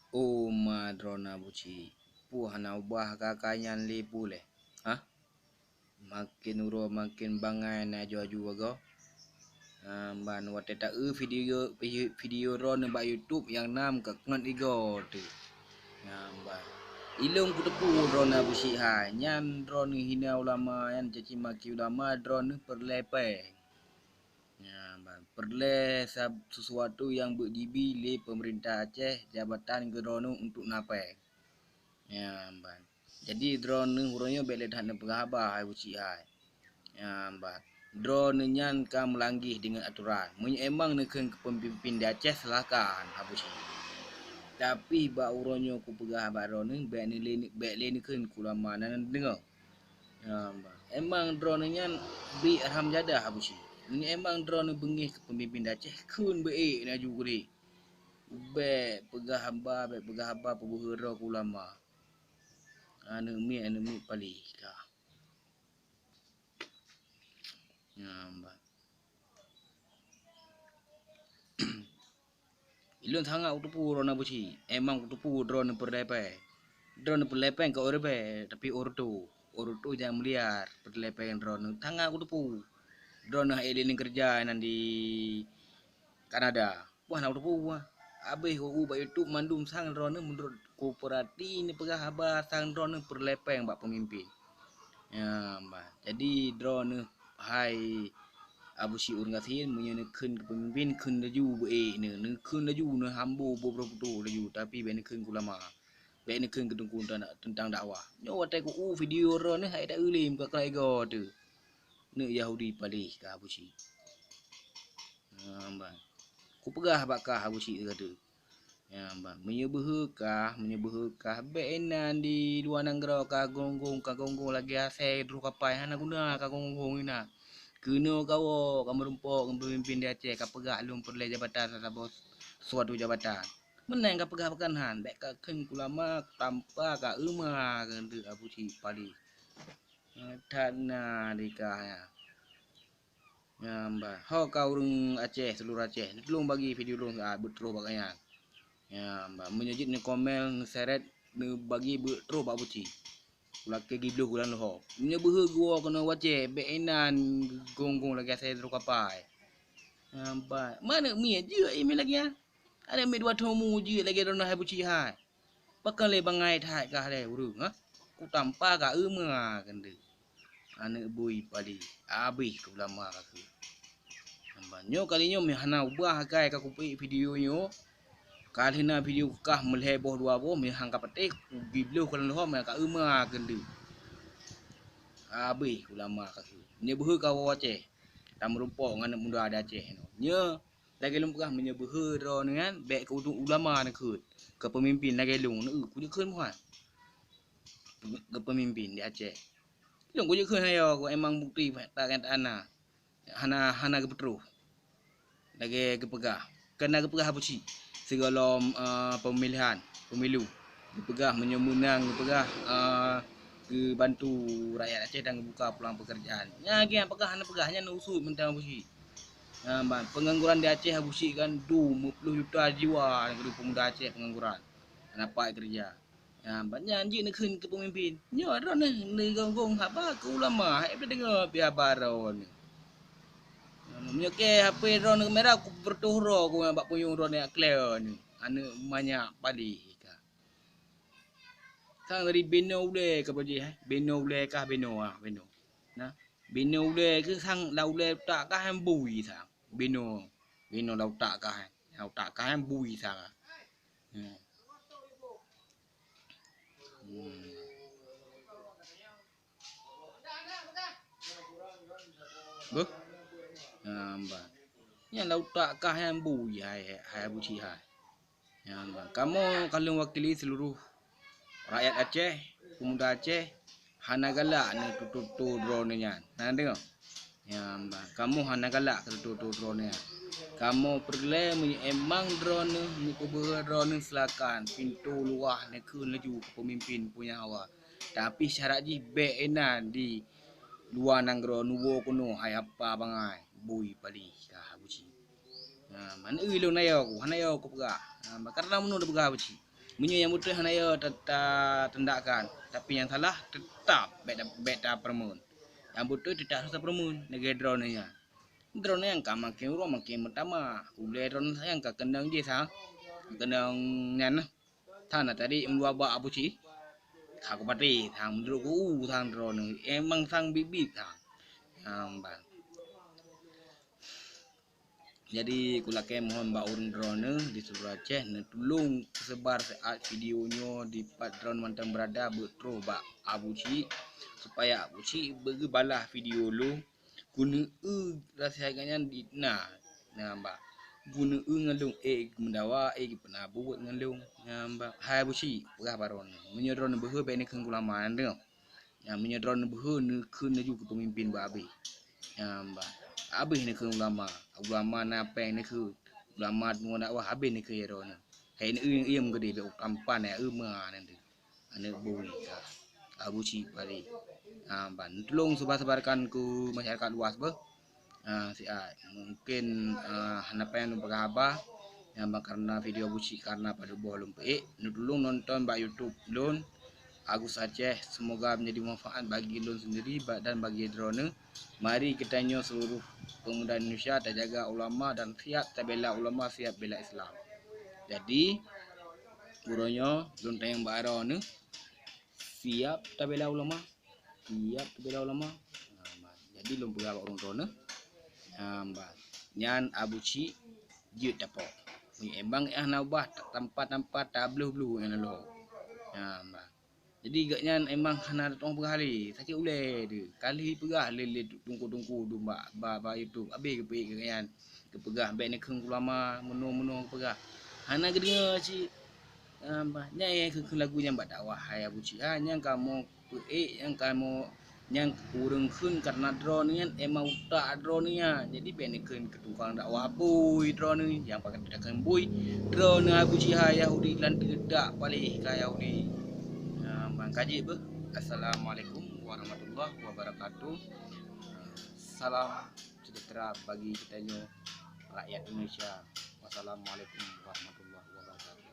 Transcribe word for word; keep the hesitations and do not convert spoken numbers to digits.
Oh ma droeneuh Abusyik, peue hana ubah ka-ka nyan lé peue lé? Hah? Maken uroe maken bangai na aju-aju bagoe. Nyan ban watée taeu video, video droeneuh bak YouTube nyang nam ka knot igoe teuh. Nyan ban ilôn kuteupeue droeneuh Abusyik hai, nyan droeneuh hina ulama, nyan caci maki ulama, droeneuh peureulée péng. Nyan ban peureulée sab-, sesuatu nyang beujibi lé peumeurintah Aceh jabatan keu droeneuh untuk na péng. Nyan ban. Jadi droeneuh uroe nyoe bék lé that neupeugah haba hai Abusyik hai. Nyan ban. Droeneuh nyan ka meulanggeh deungon atoran. Meunyoe emang neukheun keu peumimpin di Aceh, silakan Abusyik. Tapi bak uroe nyoe kupeugah bak droeneuh bék neulé-, bék lé neukheun keu ulama, na neudeungoe. Nyan ban. Emang droeneuh nyan bit haram jadah Abusyik. Meunyoe emang droeneuh beungéh keu peumimpin di Aceh, kheun beu-ék laju keudeh. Bék peugah haba, bék peugah haba peubeuhe droe keu ulama. Aneuk miet, aneuk miet paléh ka. Nyan ban. Ilôn sangat kuteupeue droeneuh Abusyik. Emang kuteupeue droeneuh peureulée péng. Droeneuh peureulée péng keu ureuëng bée, tapi ureuëng tu, ureuëng tu nyang meuliar peureulée péng droeneuh. Sangat kuteupeue. Droeneuh hai lé keureuja nan di Kanada. Wah, na teupeue, wah. Abéh u bak YouTube mandum sang droeneuh meunurot kupeurati neupeugah haba sang droeneuh peureulée péng bak peumimpin. Nyan ban. Jadi droeneuh hai Abusyik ureuëng gasien, meunyoe neukheun keu peumimpin, kheun laju beu-ék neuh, neukheun laju neuhambo boh broh putôh laju, tapi bék neukheun keu ulama. Bék neukheun keu teungku teuntang dakwah. Nyoe watée ku-u video droeneuh hai taeu lé muka keulai goe teuh. Neuk Yahudi paléh ka Abusyik. Nyan ban. Kupeugah bak kah Abusyik teuka teuh. Nyan ban. Meunyoe beuhe kah, meunyoe beuhe kah, bék inan di luwa nanggroe ka gong-gong, ka gong-gong lagée asée droe kapai, hana guna ka gong-gong inan. Keunoe kawoe ka meurumpok ngon peumimpin di Aceh, ka peugah lôn peureulée jabatan, saboh suatu jabatan. Meunan ka peugah pakon han, bék ka kheun keu ulama, tampa ka euma keuneuk Abusyik paléh. That na di kah nyan. Nyan ban. Ho ka ureuëng Aceh, seuluruh Aceh, neutulông bagi video lôn, ah, beutroh bak gobnyan. Nyan ban. Meunyoe jeuet neukomel, neuseret, neubagi beutroh bak Abusyik. Ulakée gibloh bulan leuho. Meunyoe beuhe geuwoe keunoe u Aceh, bék inan gong-gong lagée asée droe kapai. Nyan ban. Ma aneuk miet jeuet imé lagée nyan. Aneuk miet dua thon mu jeuet lagée droeneuh hai Abusyik hai. Pakon lé bangai that kah lé ureuëng, ha? Kutampa ka euma keuneuk. Aneuk bui paléh, abéh keu ulama ka keuh. Nyan ban. Nyoe kali nyoe meuhana ubah akai ka kupeuék video nyoe. Ka lheueh na video kah meulhée boh dua boh, meuhan ka patéh, kugibloh keu lôn leuho, meuhan ka euma keuneuk. Abéh keu ulama ka keuh. Nyoe beuhe ka woe Aceh, tameurumpok ngon aneuk muda di Aceh nyoe. Nyoe Lagée lôn peugah, meunyoe beuhe droeneuh nyan, bék keu ulama neukheun, keu peumimpin lagée lôn, neu-eu kujeuet kheun muhan keu peumimpin di Aceh. Lôn kujeuet kheun ayoe, emang bukeuti ta-, ta-, hana, hana, hana geupeutroh. Lagée geupeugah, keu na geupeugah Abusyik sigohlom, eh, peumilihan, pemilu. Geupeugah meunyoe meunang, geupeugah, eh, geubantu rakyat Aceh dan geubuka peuluang peukeurjaan. Nyan lagée peugah hana peugah, nyan usut mantong Abusyik. Nyan ban, peungangguran di Aceh Abusyik kan dum meuploh juta jiwa nyan keuh peumuda Aceh peungangguran. Hana pat keureuja. Nyan ban, nyan jeuet neukheun keu peumimpin. Nyoe droeneuh neugong-gong haba keu ulama, hai peudeungoe pih haba droeneuh. Nyan, meunyoe keu H P droeneuh kamera, kupeureutoh droe ku bak punyueng droeneuh jak klée nyoe. Aneuk manyak paléh ka. Sang dari binoe ulée ka bajih, eh. Binoe ulée kah binoe, ah, binoe. Nah, binoe ulée keu sang lam ulée utak kah nyang bui sang. Binoe, binoe lam utak kah, lam utak kah nyang bui sang. Hmm. Hmm. Beuh. Nah, bah. Nyang lam utak kah nyang bui hai, hai Abusyik hai. Nyan ban. Kamoe ka lôn wakili seuluruh rakyat Aceh, peumuda Aceh, hana galak neututoe-tutoe droeneuh nyan. Na deungoe? Nyan ban. Kamoe hana galak keu tutoe-tutoe droeneuh nyan. Kamoe peureulée meunyoe emang droeneuh neupeubeuhe droeneuh, silakan, pintoe luwah neukheun laju keu peumimpin punya hawa. Tapi syarat jih bék inan di luwa nanggroe neuwoe keunoe hai apa bangai, bui paléh ka Abusyik. Ha, meunan lôn ayoe ku, hana ayoe ku peugah. Ha, karena meunoe neupeugah Abusyik. Meunyoe nyang beutôi hana yo ta-, ta-, tindakkan, tapi nyang salah teutap bèk ta-, bèk tapeureumeun. Nyang beutôi teutap hana tapeureumeun lagèe droeneuh nyan. Droeneuh nyang ka makin uroe makin meutamah. Ulèe droeneuh nyang ka keunong jih sang, keunong nyan nah. Tan na tadi meudua bak Abu Cik. Ka kupatéh sang, meudurot ku u sang droeneuh. Emang sang biet-biet sang. Nyang ban. Jadi, kulakèe mohon bak ureueng droeneuh di seluruh Aceh, neutulông seubar siat video nyoe dipat droeneuh mantong beurada, beuet troh bak Abu Cik, supaya Abu Cik beugeubalaih video lôn, keuneuk eu rasa geuh nyan di na, na bak. Keuneuk eu ngon lôn, ék meudawa, ék peuna buet ngon lôn, na bak. Hai Abu Cik, peugah bak droeneuh. Meunyoe droeneuh beuhe, bèk neukheun ulama, na deungoe. Nyan, meunyoe droeneuh beuhe, neukheun laju keu peumimpén bak abéh. Nyan, bah, abéh neukheun ulama. Ulama na pèng neukheun. Ulama deungon dakwah, abéh neukheun droeneuh. Hai, neueu-eu meugeudeh, bèk tampan, ya, eu ma nanti. Aneuk bui ka. Abu Cik Pari. Ha, ban. Tulông sebar-sebarkan keu masyarakat luas beuh. Ah, siat. Mungkin, ah, hana payah lôn peugah haba, nyan ban karena video Abu Cik karena padub boh lôn peuék. Neutulông nonton bak YouTube lôn, Agus Aceh. Semoga menjadi manfaat bagi lôn sendiri ba-, dan bagi droeneuh. Mari geutanyoe seluruh pemuda Indonesia tajaga ulama dan siap tabela ulama, siap bela Islam. Jadi, uroe nyoe lôn tanyong bak droeneuh, siap tabela ulama? Siap tabela ulama. Nah, ban. Jadi lôn peugah bak ureueng droeneuh. Nah, ban. Nyan Abu Cik jeuet tapo. Meunyoe emang hana ubah, tampa-tampa tabloh-bloh nyan lom. Nah, ban. Jadi gobnyan emang hana tatu'oh peugah lé, sakét ulèe teuh. Ka lheueh peugah lé, lé teungku-teungku dum bak, bak, bak YouTube. Abéh geupeuék gobnyan. Geupeugah bèk neukheun ulama, meunoe-meunoe geupeugah. Hana geudeungoe cit. Ah, bah, nyan nyang kheun-kheun lagu nyan bak dakwah, hai Abu Cik. Ah, nyang kamoe peuék, nyang kamoe, nyang ureueng kheun karena droeneuh nyan, emang utak droeneuh nyan. Jadi, bèk neukheun keu tukang dakwah bui droeneuh, nyang pakai takheun bui. Droeneuh Abu Cik, hai Yahudi, lanteuk dak paléh ka Yahudi. Ah, ban ka jeuet beuh. Assalamualaikum warahmatullahi wabarakatuh. Salam sejahtera bagi geutanyoe rakyat Indonesia. Wassalamualaikum warahmatullahi wabarakatuh.